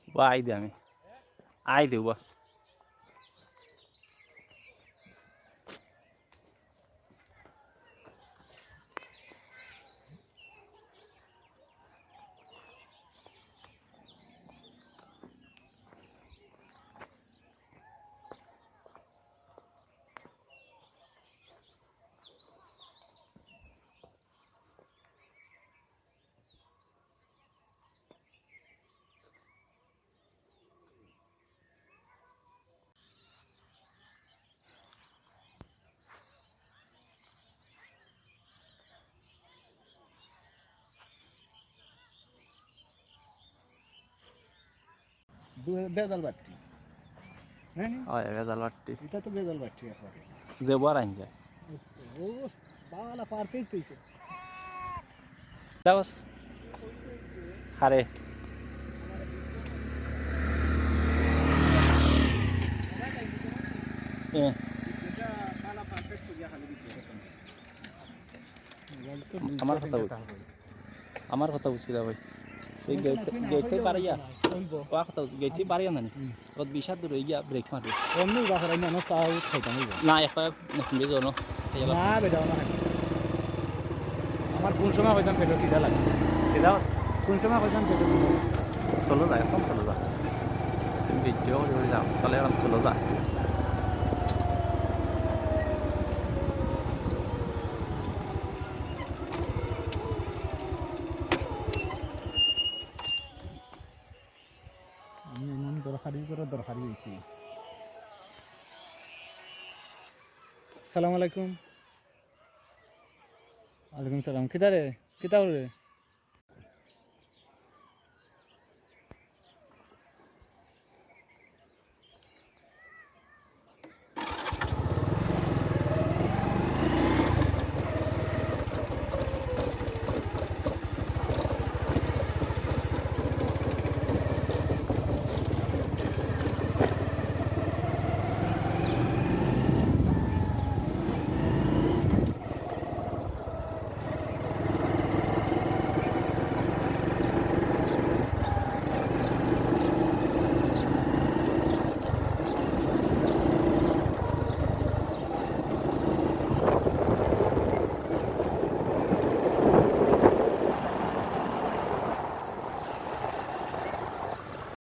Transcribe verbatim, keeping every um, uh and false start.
বা I they আমি। I they বা। বে-, বেজাল বাট্টি। হ্যাঁ নি? অয়, বেজাল বাট্টি। ইটা তো বেজাল বাট্টি একবারে। যে বড় আইন যায়। ও, বালা perfect অইছে। দাওস। হারে। এ। আমার কথা বুঝছি। আমার কথা বুঝছি দা ভাই। এই গেট, গেট থেকে বাড়াইয়া। অইবো। ও কথা বুঝছি, গেট থেকে বাড়াইয়া না নি? হুম। ওত বিশাল দূর হয়ে গিয়া ব্রেক মারবে। অমনি উড়া করাই না, আমার চা খাইতাম অইবো। না, একটা না, বেটা, না। আমার কোন সময় কইতাম পেটো খিদা লাগে? খিদা আছে? কোন সময় কইতাম পেটো খিদা লাগে? চলো যা, এখন চলো যা। তুমি ভিডিও করে করে যাও, তাহলে এখন চলো যা। আমি এমন দরকারি করে দরকারি হইছি। সালাম আলাইকুম। ওয়ালাইকুম সালাম। কিতা রে? কিতা করে?